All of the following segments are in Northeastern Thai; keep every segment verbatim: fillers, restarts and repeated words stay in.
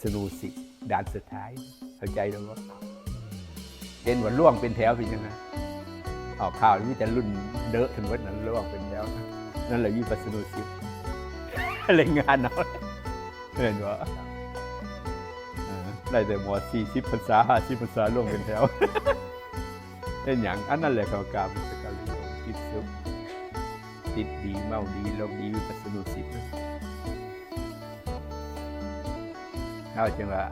สนุสิบด่านสุดท้าย เข้าใจแล้วบ่ เห็นว่าล่วงเป็นแถวเป็นยังไง ออกข่าวมีแต่รุ่นเดอะทั้งหมดนั้นล่วงเป็นแถว นั่นแหละวิปัสสนูสิบ รายงานเอา เห็นบ่ อ่า ได้แต่หมอสี่สิบพรรษา ห้าสิบพรรษาล่วงเป็นแถว เป็นหยัง อันนั้นแหละเขากล่าวเป็นสกาลิโย ติดสุข ติดดีเมาดีโลกดีวิปัสสนูสิบ เฮาจึงว่า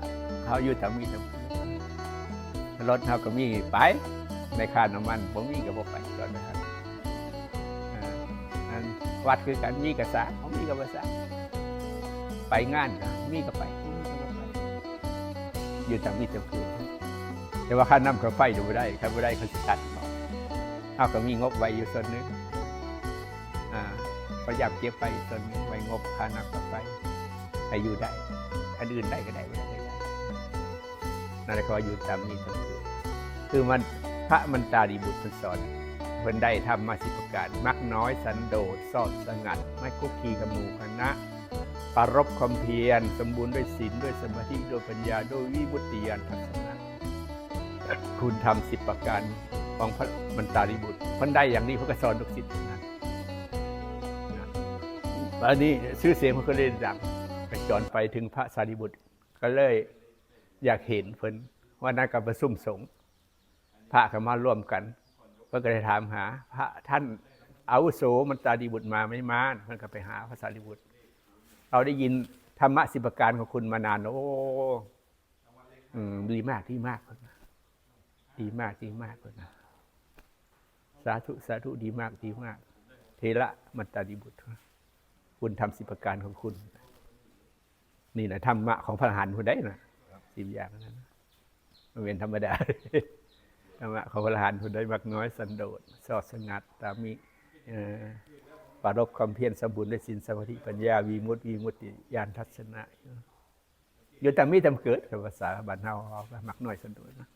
เฮาอยู่ตามมีตามเกิด รถเฮาก็มีไป ในค่าน้ำมัน บ่มีก็บ่ไป ตอนนั้น อ่า อันวัดคือกัน มีก็สร้าง บ่มีก็บ่สร้าง ไปงานก็มีก็ไป บ่มีก็บ่ไป อยู่ตามมีตามเกิด แต่ว่าค่าน้ำค่าไฟนี่บ่ได้ คันบ่ได้เขาสิตัดออก เฮาก็มีงบไว้อยู่ส่วนหนึ่ง อ่า พยายามเก็บไว้ส่วนหนึ่ง ไว้งบค่าน้ำค่าไฟ ให้อยู่ได้ อันอื่นได้ก็ได้ บ่ได้ก็ได้ นั่นแหละเขาว่าอยู่ตามมีตามเกิด คือมัน พระมันตาดีบุตรเพิ่นสอน เพิ่นได้ธรรมะสิบประการ มักน้อยสันโดษ สอบสงัด ไม่คุกคีกับหมู่คณะ ปรารภความเพียร สมบูรณ์ด้วยศีล ด้วยสมาธิ ด้วยปัญญา ด้วยวิมุตติญาณทัศนะ คุณธรรมสิบประการของพระมันตาดีบุตร เพิ่นได้อย่างนี้ เพิ่นก็สอนลูกศิษย์นะ นะ อันนี้ชื่อเสียงเพิ่นก็เลยดัง ไปจนไปถึงพระสารีบุตร ก็เลยอยากเห็นเพิ่น วันนั้นก็ประชุมสงฆ์ พระก็มาร่วมกัน เพิ่นก็เลยถามหา พระท่านอาวุโสมันตาดีบุตรมาไหม มา เพิ่นก็ไปหาพระสารีบุตร เราได้ยินธรรมะสิบประการของคุณมานาน โอ้ อืม ดีมาก ดีมาก เพิ่นว่า ดีมาก ดีมาก เพิ่นว่า สาธุ สาธุ ดีมาก ดีมาก เถระมันตาดีบุตร คุณธรรมสิบประการของคุณ นี่แหละธรรมะของพระอรหันต์ผู้ใดนะ สิบอย่างนั้นนะ มันเป็นธรรมดา ธรรมะของพระอรหันต์ผู้ใด มักน้อยสันโดษ สอบสงัด ตามิ เอ่อ ปรารภความเพียร สมบูรณ์ด้วยศีล สมาธิ ปัญญา วิมุตติ วิมุตติญาณทัศนะ อยู่ตามมีตามเกิด ภาษาบ้านเฮา มักน้อยสันโดษนะ